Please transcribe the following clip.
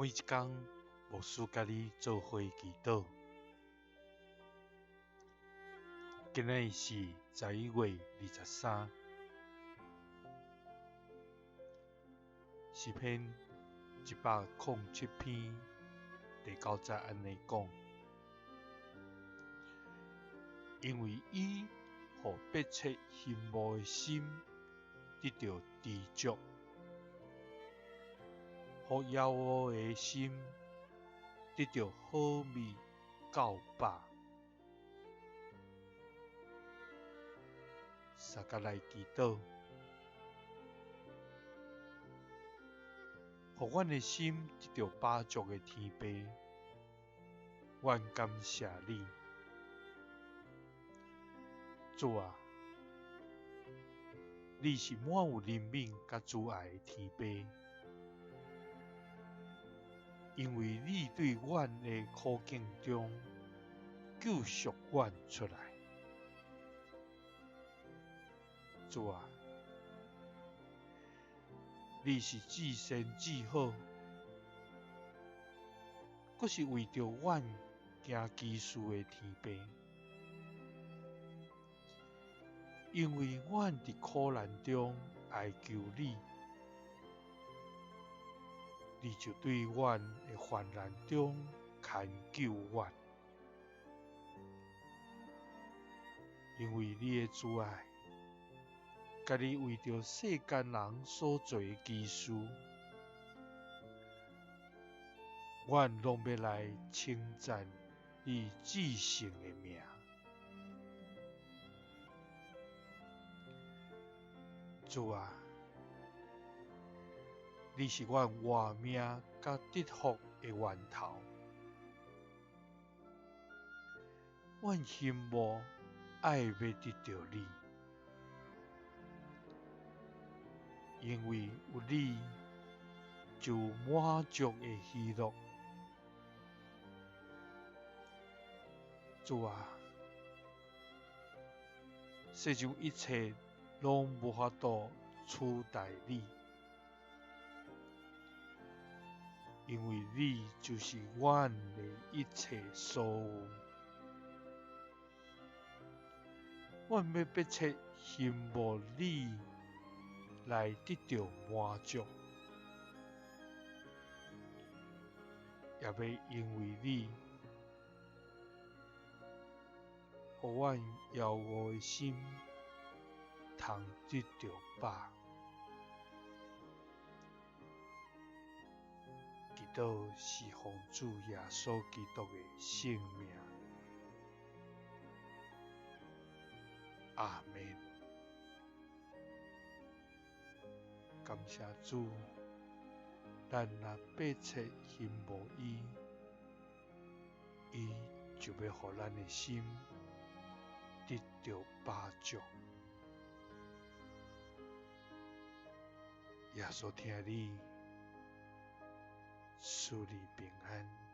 每一工，牧師佮你做伙祈禱。今仔日是11月23，詩篇107篇第九節按呢講：因為伊予迫切欣慕的心得著知足，予枵餓的心得著好物夠飽。相佮來祈禱，予阮的心得著飽足的天父，阮感謝你，主啊，你是滿有憐憫佮慈愛的天父，因為你對阮的苦境中救贖阮出來。主啊，你是至善至好，閣是為著阮行奇事的天父。因為阮佇苦難中哀求你，你就對阮的患難中牽救阮。因為你的慈愛，佮你為著世間人所做的奇事，阮攏欲來稱讚你至聖的名。主啊，你是阮活命佮得福的源頭，阮欣慕愛欲得著你，因為有你就有滿足的喜樂。主啊，世上一切攏無法度取代你，因為你就是阮的一切所有。阮欲迫切欣慕你來得著滿足，也欲因為你，予阮枵餓的心通得著飽。祈禱是奉主耶穌基督的聖名。阿們。感謝主，咱若迫切欣慕伊，伊就欲予咱的心得著飽足。耶穌疼你，賜你平安。